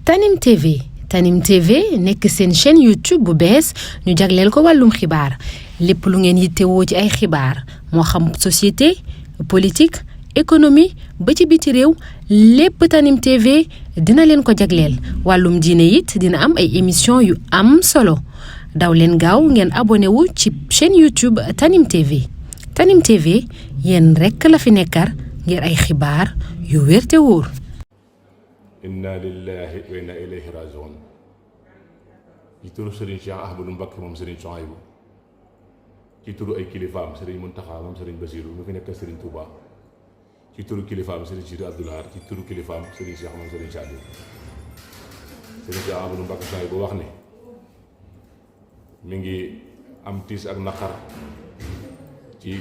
Tanim TV nekk seen chaîne YouTube bu bees ñu jagleel ko wàllum xibaar lépp lu ngeen yittewoo ci ay xibaar moo xam société politique économie ba ci biti réew lépp Tanim TV dina leen ko jagleel wàllum diine it dina am ay émission yu am solo daw leen gaaw ngeen abonné wu ci chaîne YouTube Tanim TV Tanim TV yéen rekk la fi nekkar ngir ay xibaar yu wér te wóor. inna lillahi wa inna ilayhi rajiun ci turu Serigne Cheikh Ahmadou Mbacké moom Serigne Souhaïbou ci turu ay kilifaam Serigne Mountakha moom Serigne Bassirou mu fi nekk Serigne Touba ci turu kilifaam Serigne Sidi Abdoul Ahad ci turu kilifaam Serigne Cheikh moom Serigne Saliou Serigne Cheikh Ahmadou Mbacké Souhaïbou wax ne mi ngi am tiis ak naqar ci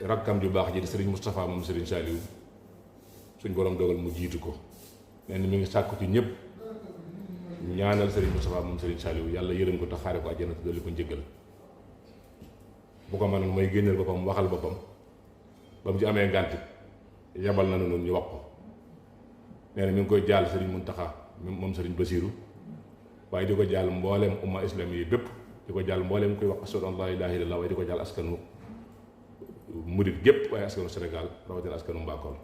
rakkam ju baax ji di Serigne Moustapha moom Serigne Saliou suñ borom dogal mu jiitu ko nee na mi ngi sàkku ci ñëpp ñaanal Serigne Moustapha moom Serigne Saliou yàlla yërëm ko te xaare ko àjjana te dolli ko njëggal bu ko mënoon mooy génneel boppam waxal boppam ba mu ci amee ngànt yabal na noonu ñu wax ko nee na mi ngi koy jaal Serigne Mountakha moom Serigne Bassirou waaye di ko jaal mbooleem umma islam yi bépp di ko jaal mbooleem koy wax ashhadu an laa ilaaha illallaah waaye di ko jaal askanu murit gépp waaye askanu Sénégal rawatina askanu Mbakol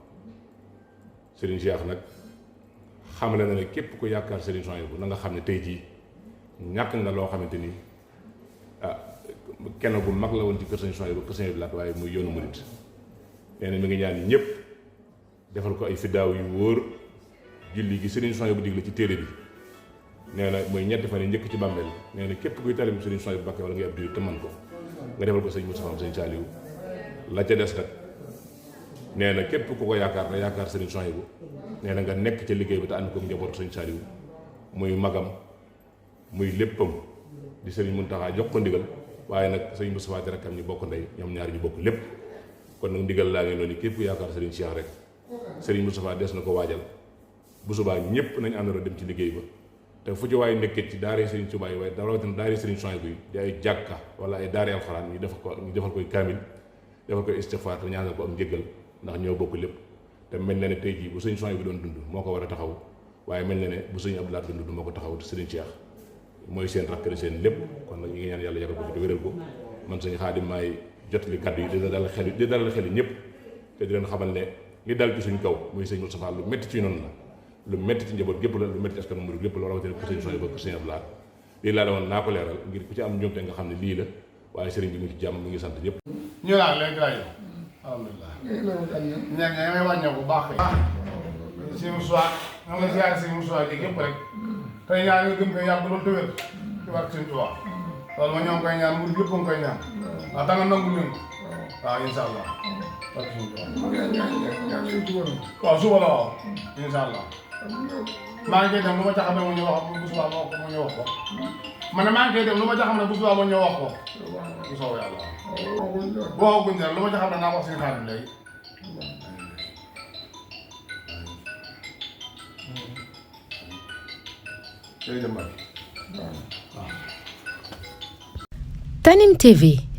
Serigne Cheikh nag xamale na ne képp ku yaakaar Serigne Souhaïbou na nga xam ne tey jii ñàkk nga loo xamante ni kenn gu mag la woon ci kër Serigne Souhaïbou kër Serigne Abdou Lahad waaye muy yoonu murit nee na mi ngi ñaan ñëpp defal ko ay fiddaaw yu wóor julli gi Serigne Souhaïbou digle ci téere bi nee na mooy ñetti fan yi njëkk ci bàmmeel nee na képp kuy taalibe Serigne Souhaïbou Mbacké wala ngay ab jullit te man ko nga defal ko Serigne Moustapha Serigne Saliou la ca des nag nee na képp ku ko yaakaar na yaakaar Serigne Souhaïbou nee na nga nekk ca liggéey bi te ànd ko njabootu Serigne Saliou muy magam muy léppam di Serigne Mountakha jox ko ndigal waaye nag Serigne Moustapha di rakkam ñu bokk ndey ñoom ñaar ñu bokk lépp kon nag ndigal laa ngi noonu képp ku yaakaar Serigne Cheikh rek Serigne Moustapha des na ko waajal bu subaa ñëpp nañ àndandoo dem ci liggéey ba te fu ci waaye nekkee ci daara Serigne Touba yi waaye rawatina daara Serigne Souhaïbou yi di ay jàkka wala ay daara alxuraan ñu defal koy kaamil defal koy istighfar te ñaanal ko am njëggal ndax ñoo bokk lépp te mel na ne tey jii bu Serigne Souhaïbou bi doon dund moo ko war a taxaw waaye mel na ne bu Serigne Abdou Lahad dund moo ko taxaw te Serigne Cheikh mooy seen rakk seen lépp kon nag ñu ngi ñaan yàlla yàggal ko fi te wéral ko man Serigne Khadim maay jotali kaddu yi di dalal xel ñëpp te di leen xamal ne li dal ci suñ kaw muy Serigne Moustapha lu métti ci noonu la lu métti ci njaboot gépp la lu métti ci askan murid gépp la rawatina ko Serigne Souhaïbou ko Serigne Abdou Lahad lii laa la woon naa ko leeral ngir ku ci am njuumte nga xam ne lii la waaye Serigne bi mu ngi ci jàmm mu ngi sant ñëpp ñu naan léegi rajo alhamdulilah ña ngay wàññeeku bu baax si Moussa ñoo ngi ziare si Moussa ji gépp rek tey ñaan nga gëm ko yàgg loolu te wér ci war Sëñ Tuubaa loolu ma ñoo ngi koy ñaan mu yëpp nga koy ñaan ndax danga nangu leen waaw incha allah war Sëñ Tuubaa waaw suba la waaw incha allah maa ngi koy dem lu ma ca xam ne mu ñëw wax bu subaa ma wax ko mu ñëw wax ko ma ne maa ngi koy dem lu ma ca xam ne bu subaa ma ñëw wax ko bu soobee yàlla boo guñ lu ma ca xam ne naa wax Sëñ Xaadim léegi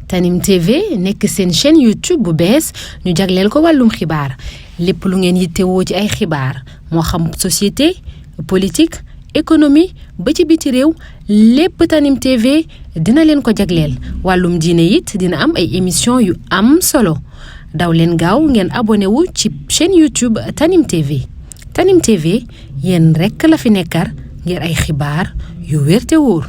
Tanim TV nekk seen chaîne YouTube bu bees ñu jagleel ko wàllum xibaar lépp lu ngeen yittewoo ci ay xibaar moo xam société politique économie ba ci biti réew lépp Tanim TV dina leen ko jagleel wàllum diine it dina am ay émission yu am solo daw leen gaaw ngeen abonné wu ci chaîne YouTube Tanim TV Tanim TV yéen rekk la fi nekkar ngir ay xibaar yu wér te wóor